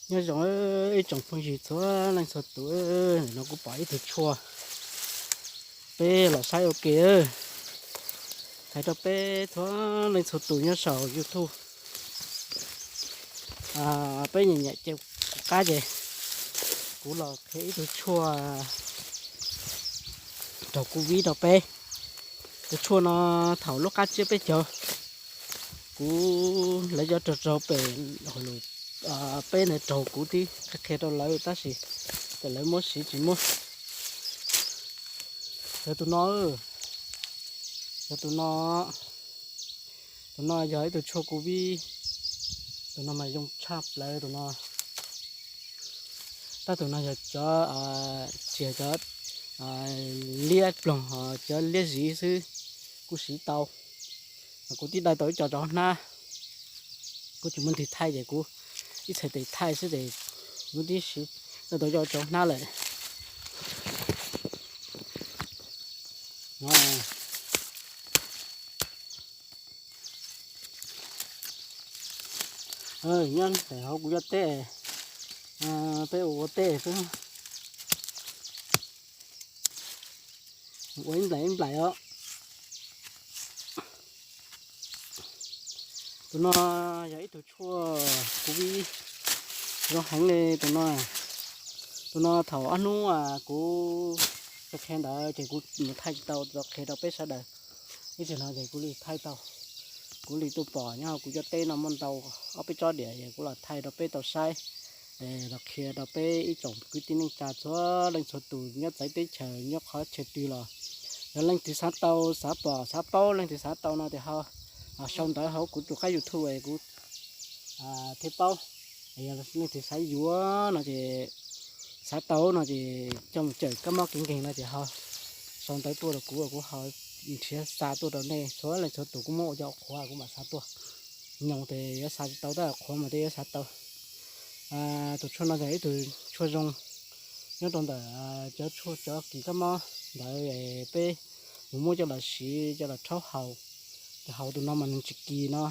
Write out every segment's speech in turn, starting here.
Nyob zoo ib tsoom phooj ywg txhua leej txhua tus, no kuv pom ib tug tshuaj, peb los saib ua ke. Hais rau peb txhua leej txhua tus nyob saum YouTube, peb nyiam nyiam ces kuv qab ces kuv los qhia ib tug tshuaj raug covid rau peb. Tus tshuaj no thaum lub qab tsiab peb caug, kuv lawv cov raug raug pem, peb ntawd raug kuv tib qhia qhia rau lawv tab sis pem lawv muab siv tsis muab. Yog tus no, yog tus no, tus no yog ib tug tshuaj covid, tus no mas zoo tshaj plaws tus no. Tab tus no yog cov, tsis yog cov liab ploog, ho cov liab ziv xwb kuj siv tau. Kuv tib dai tau ib co rau hauv hnab, kuv tsis muaj nrig thaij ces kuv ib txhais tes thaij xwb ces kuv tib siv dai tau ib co rau hauv hnab lawm. Nyob hauv kuv cov teb, peb ua ua teb xwb, ua ib nplaim ib nplaim os. Tus no yog ib tug tshuaj covid zoo heev li tus no. Tus no thaum ob hnub kuv qhia ntawd ces kuv mus thaij tsis tau los qhia rau peb sawv daws. Ib txhis no ces kuv li thaij tau, kuv li tuaj pom nyob kuv cov teb no muaj ntau ob peb tsob diam es kuv los thaij rau peb tau saib, los qhia rau peb ib tsoom kwv tij neej tsa txhua leej txhua tus nyob txawv teb chaws nyob qhov chaw twg los, yog leej twg xav tau xav pom xav paub leej twg xav tau no ces ho sau ntawv hauv kuv tus qab YouTube es kuv thiaj paub. Yog leej twg xav yuav no ces, xav tau no ces coj mus cawm kab mob kev nkeeg no ces ho sau ntawv tuaj rau kuv, kuv ho nrhiav xa tuaj rau nej txhua leej txhua tus. Kuv muab ua cov qhuav kuv mam xa tuaj, nyoos ces yuav xa tsis tau, tab qhuav mas thiaj yuav xa tau. Tus tshuaj no yog ib tug tshuaj zoo nyob rau ntawm cov tshuaj cov kis kab mob ntawd peb mus muab coj los siv coj los rhaub haus. Ces haus tus no mas nws tsis kis no,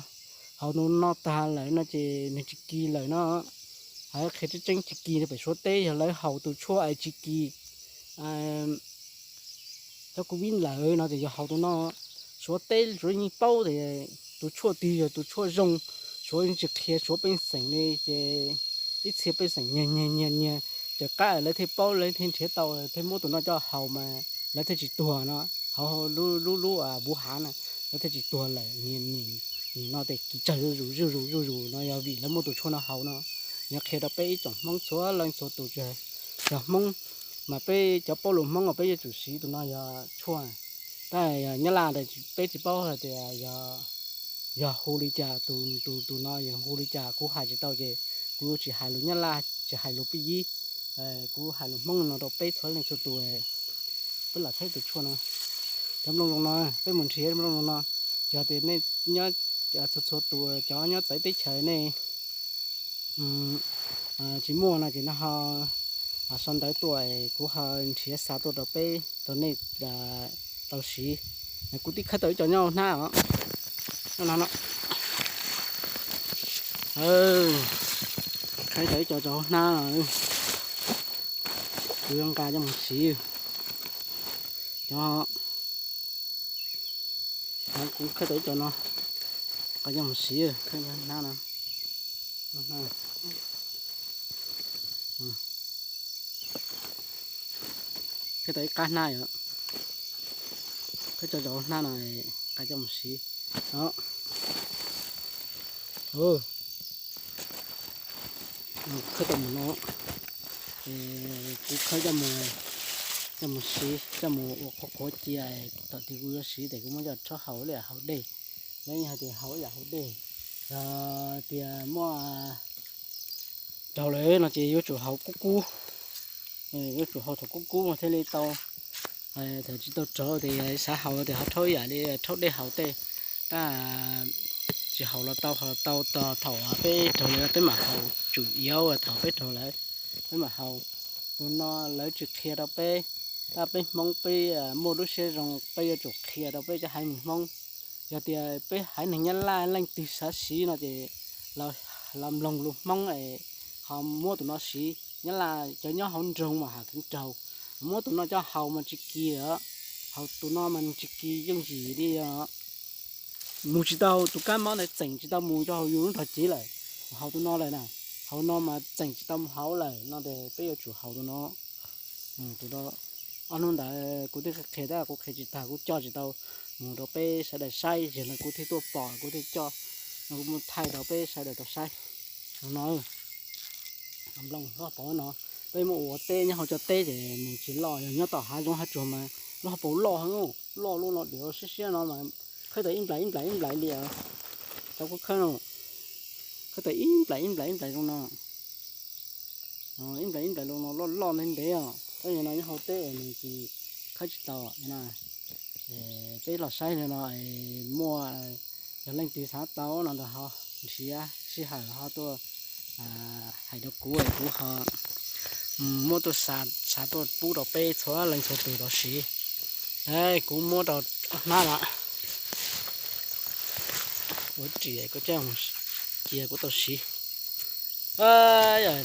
haus tus no tag lawm no ces nws tsis kis lawm no. Hais qhia tseeb tseeb tsis kis pem Suav teb yog lawv haus tus tshuaj es tsis kis cov covid lawm no ces yog haus tus no. Suav teb Suav yeej paub tias tus tshuaj twg yog tus tshuaj zoo. Suav yeej tsis qhia Suav pej xeem li ces ib txhia pej xeem nyiag nyiag nyiag nyiag, ces qab lawv thiaj paub lawv thiaj nrhiav tau thiaj muab tus no coj haus mas lawv thiaj tsis tuag no. Haus lub lub Vuv Hav na, lawv thiaj tsis tuag lawm. Nim no ces kis tsawg zuj zus zuj zus zuj zus no yog vim lawv muab tus tshuaj no haus no. Yog qhia rau peb ib tsoom Hmoob txhua leej txhua tus, tsis yog Hmoob mas peb cov paub lus Hmoob los peb yuav tsum siv tus no yog tshuaj. Tab yog Nyab Laj ntawd peb tsis paub hais tias yog hu li cas, tus tus tus no yog hu li cas kuv hais tsis tau ces kuv tsis hais lus Nyab Laj tsis hais lus Pij Yib, kuv hais lus Hmoob no rau peb txhua leej txhua tus. Peb los thaij tus tshuaj no, cov nplooj zoo no, peb mus nrhiav nplooj zoo no. Yog tias nej nyob txhua txhua tus cov nyob txawv teb chaws nej tsis muaj no ces no ho sau ntawv tuaj, kuv ho nrhiav xa tuaj rau peb rau nej tau siv. Kuv twb khawb tau ib co nyob hnab os. Khawb tau ib co rau hauv hnab no, kuv yuav nqa coj mus siv. Cov, kuv khawb tau ib co no, nqa coj mus siv, khawb hnab no. Khawb tau ib qab hnab yom, khawb tau rau hnab no, nqa coj mus siv. Khawb tau mus no, kuv khawb coj mus, coj mus siv, coj mus ua qhuav qhuav cia, thaum twg kuv yuav siv ces kuv muab coj rhaub haus ib yam haus dej. Lawv hais tias haus ib yam haus dej, yog tias muaj raug lawm no ces yuav tsum haus kub kub, yuav tsum haus thaum kub kub mas thiaj li tau. Thaum tsis tau raug ces xav haus ces ho rhaub ib yam li rhaub dej haus tej, tab tsis haus los tau, haus los tau tos thaum peb raug lawm peb mam haus, tsum yuav thaum peb raug lawm peb mam haus. Tus no lawv tsis qhia rau peb, tab peb Hmoob peb muaj lub siab zoo peb yuav tsum qhia rau peb cov haiv neeg Hmoob. Yog tias peb haiv neeg Nyab Laj leej twg xav siv no ces los mloog lus Hmoob es ho muab tus no siv. Nyab Laj cov nyob hauv nroog mas hav kheev raug, muab tus no coj haus mas tsis kis lawm, haus tus no mas tsis kis yooj yim li. Mus tsis tau, tus kab mob ntawd txeem tsis tau mus rau hauv yus lub nrog cev lawm, haus tus no lawm na, haus no mas txeem tsis tau mus hauv lawm no ces peb yuav tsum haus tus no. Tus ob hnub ntawd kuv twb qhia tab kuv qhia tsis tag, kuv coj tsis tau mus rau peb sawv daws saib, yog no kuv thiaj tuaj pom kuv thiaj coj, kuv muab thaij rau peb sawv daws tau saib no. Nplooj loj paus no, peb muab ua teb nyob hauv cov teb ces nws tsis loj, yog nyob tom hav zoov hav tsuag mas loj paus loj heev, loj loj no diam siab siab no mas khawb tau ib nplais ib nplais ib nplais li os. Tau kuv khawb no, khawb tau ib nplais ib nplais ib nplais zoo no, ib nplais ib nplais zoo no loj loj ntev ntev os. Tab yog no nyob hauv teb nws tsis khawb tsis tau. Peb los saib no, muaj yog leej twg xav tau no ntawd ho nrhiav sij hawm ho tuaj hais rau kuv, kuv ho muab tuaj xa tuaj pub rau peb txhua leej txhua tus tau siv. Kuv muab rau hnab no, ua ris kuv coj mus cia kuv tau siv.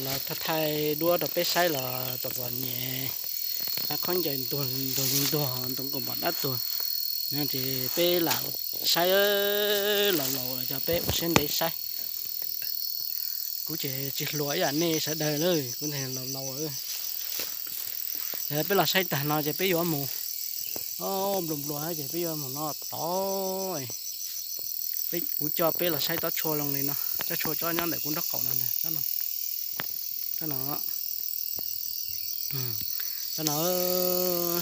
Los thaij thaij duab rau peb saib los txom txom nyem, khaub ncaws ntuag ntuag ntuag ntoo kaus mom dab tuag no ces peb lam saib, los laus cov peb ua siab ntev saib. Kuv ces tsis hluas ib yam nej sawv daws lawm, kuv los laus. Peb los saib tag no ces peb yuav mus, nplua nplua ces peb yuav mus no tod. Peb, kuv coj peb los saib tsob tshuaj zoo li no, tsob tshuaj tsob nyob ntawm kuv nraub qaum no ntag, tsob no, tsob no,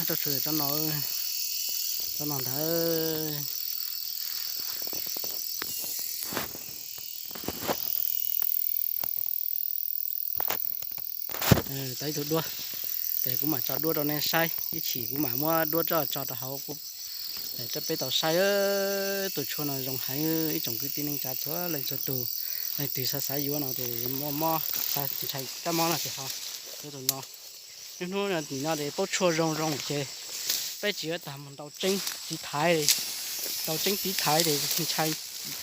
tsob tshuaj tsob no, tsob no ntag. Tau ib tug duab, ces kuv mam tso duab rau nej saib, ib chim kuv mam muab duab tso tso rau hauv, rau peb tau saib. Tus tshuaj no zoo heev ib tsoom kwv tij neej tsa txhua leej txhua tus, leej twg xav xav yuav no ces muaj mob, xav ntshai kab mob no ces ho yuav tus no. Niaj hnub nim no ces paub tshuaj zoo zoo ces peb tsis yuav tag mus ntaus tseeb tiv thaiv, ntaus tseeb tiv thaiv ces ntshai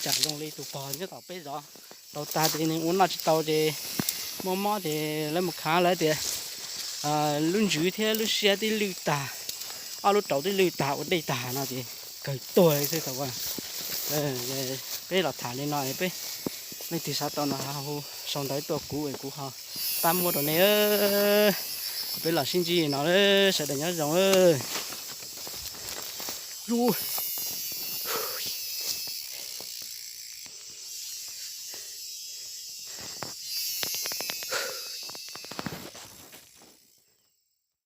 tsam zoo li tus pog nyob tom peb zov, ntaus tag ces nws ua noj tsis tau ces muaj mob ces lawv mus khav lawv tias lub ntsws thiab lub siab twb lwj tag, ob lub raum twb lwj tag ua dej tag no ces kawg tuag xwb tau. Peb los tham li no, peb leej twg xav tau no ho hu sau ntawv tuaj kuv es kuv ho pab muab rau nej. Peb los sib ntsib no, sawv daws nyob zoo. Lub